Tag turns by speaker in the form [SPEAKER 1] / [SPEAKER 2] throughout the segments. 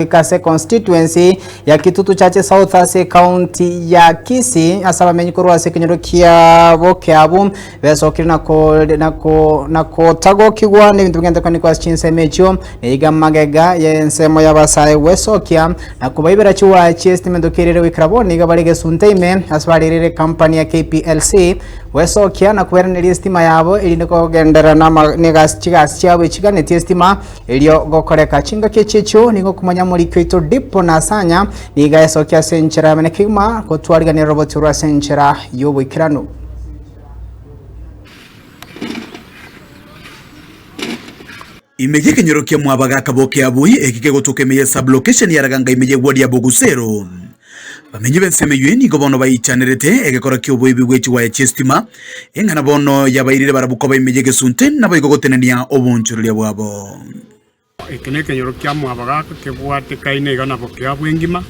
[SPEAKER 1] Goika ase constituency ya Kitutu Chache South ase ecounty ya Kisii ase abamenyi korwa ase ekenyoro kia Bokeabu besokire na ko na ko na kotagokigwa nebinto bigente konikwa ase chinsemo echio niga magega y'ensemo y'abasae gwesokia na kobaibera chiwaya chi'estima entokerire goikera bono niga bare gesunte ime ase barerire ecompany ya KPLC gwesokia na koiraneria estima yabo erinde kogenderera na ama na egasi chigasi chiabo echiganetie estima Erio gokoreka chingaki echi echio nigo okomanya omoriki oito Dipo na Asanya nigo aesokia ase enchera y'amene kegima gotwariganera oroboti rwa ase enchera y'oboikeranu.
[SPEAKER 2] Ime y'ekenyoro kia Mwabagaka Bokeabui, eki kegotoka ime ye sub-location ya Raganga ime y'eward ya Bogusero. Abamenyi b'ensemo eyio nigo bono baichanerete egekora ki'oboibi bwe chiwaya chi'esitima, eng'ana bono yabairire barabwo koba ime y'egesunte, naboigo gotenenia obonchoreria bwabo.
[SPEAKER 3] Eke nekenyoro kia mwabagaaka kebwatekaine iga na bokea bw'engima.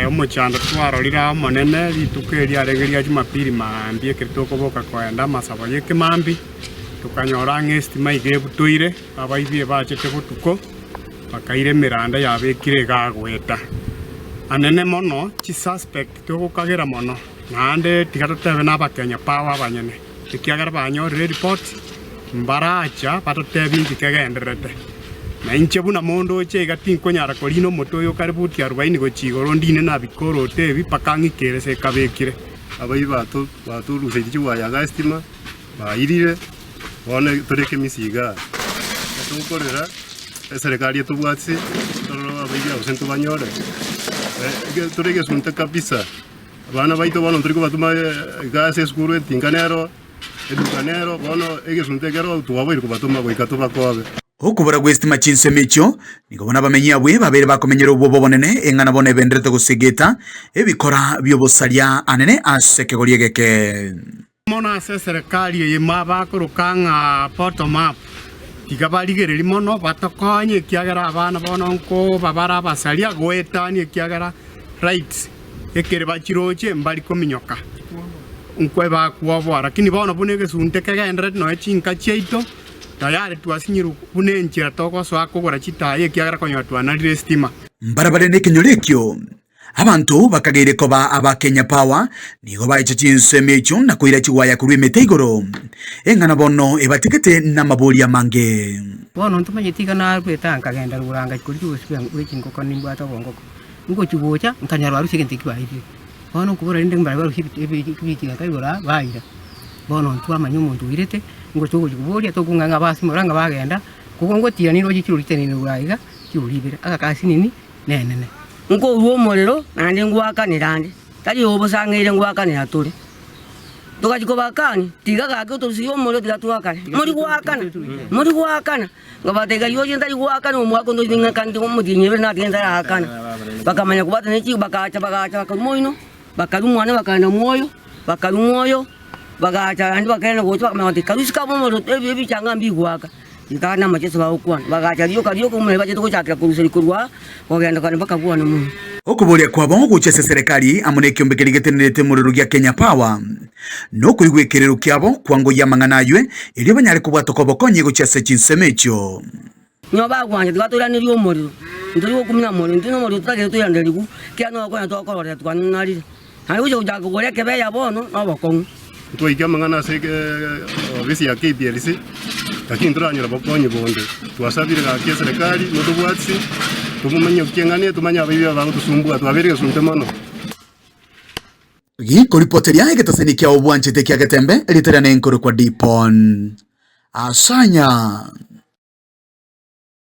[SPEAKER 3] Omochando twarorire aa Omonene rituko eri riarenge ria Jumapili maambia ekero tokoboka koenda amasabo y'ekemambia, tokanyora ng'a esitima iga ebutoire, abaibi ebachete botuko. Bakaira emeranda yabekire iga goeta. Anene mono chisuspect togokagera mono naende tiga totebe na abakenya power abanyene ekiagera banyorire ereport mbaracha batotebie inki kegendererete. Na inche buna monto oche iga tinkonyara korina omote oyo kare buti arubaini gochia igoro ndine na bikoroto ebi mpaka ng'ikere ase ekabekire.
[SPEAKER 4] Abaibwi bato batorusetie chiwaya iga estima Bairire, bono tore ekemisi igaa, tokorera eserekari etobwatisi, torore abaibwi aba gose ntobanyore, tore egesunte kabisa, abana baito bono ntori kobatoma igaa ase esukuru etinga nero, eduka nero, bono egesunte ekero twaboire kobatoma goika tobakobe.
[SPEAKER 2] Okobora gw'esitima chinsemo echio, nigo bono abamenyi abwo babeire bakomenyera obwoba obonene, eng'ana bono ebenderete gosegeta ebikora bi'obosaria anene ase ekegori egeke.
[SPEAKER 3] Mono ase eserekari eye bakoroka ng'a bottom up, tiga barigererie mono batokonye ekiagera abana bono nkoba bare abasaria goetania ekiagera rights ekere bachiroche mbari kominyoka nkwe bakwoboa lakini bono buna egesunte kegendererete nonya chinka chiaito tayari twasinyirwe buna enchera togosoa kogora chitaya ekiagera konyora twanarire estima.
[SPEAKER 2] Mbarabare nekenyoro ekio Abanto bakageire koba aba Kenya Power nigo baeche chinsemo echio na koira chigwaya korwa emete igoro. Eng'ana bono ebatigete namabori amange.
[SPEAKER 5] Bono ntomanyeti iga narwete aa nkagenda rogoro ngachia korigia obosio bwe chingoko nimbwate obongoko, ngochia gocha nkanyora barusia egento ekio bairire. Bono nkobora rende mbare barusia ebichigeka igoro aa baira. Bono ntwamanya omonto oirete, ngocha ogochia koboria tokong'a ng'a basimora ng'a bagenda, kogo ngotiira niroche chirori chitenene igoro aiga, chirori ibere, agakasi nini. nenene.
[SPEAKER 6] Nkourwa omorero, naende ngwakanera ande, tari obosang'eire ngwakanera tore. Togachia kobakania, tiga gaki otoruserie omorero tiga twakane. Mori goakana, mori goakana. Nkabatebia iga oche ntari goakana omwaka onde oche ng'akane tiga omotienyi oibere natige ntaraakana. Bakamanya kobwatana ne chi bakacha bagacha bakarwa moino, bakarwa mwane bakaenda mwoyo, bakarwa mwoyo, bagacha naende bakairana gocha bakamanya goteba karwa isiko abwo omorero ebichanga mbigoaka. Iga namacheso bagokwana, bagacha rioka rioka omonene bachete gochakera koruseria korwa aa, kogenda kare mpaka bwane mono.
[SPEAKER 2] Okoboria kwabo gochia ase eserekari amo nekiombe keria getenerete omorero gia Kenya Power, nokoigwa ekerero kiabo kwangoyia amang'ana aywe, erio banyare kobwatoka obokonyi gochia ase chinsemo echio.
[SPEAKER 6] Nigo bagwancha tiga toiranerie omorero, ntori gokumia morero, intwe nomorero totagete toiranerigwe, ekiagera nogokonya tokororera twanarire. Naende gochia gochaka kogora ekebeya bono nobokong'u.
[SPEAKER 4] Ntwaike amang'ana ase ofisi ya KPLC, lakini ntoranyora bokonyi bonde. Twasabire gaki eserekari motobwatisi, tomomanyokie ng'a ne tomanye abaibi aba bagotosumbua, twabeire gesunte mono.
[SPEAKER 2] Gikoripoteria egetaseni kia obwanchete kia Getembe, erieta riane nkorokwa Dipon Asanya.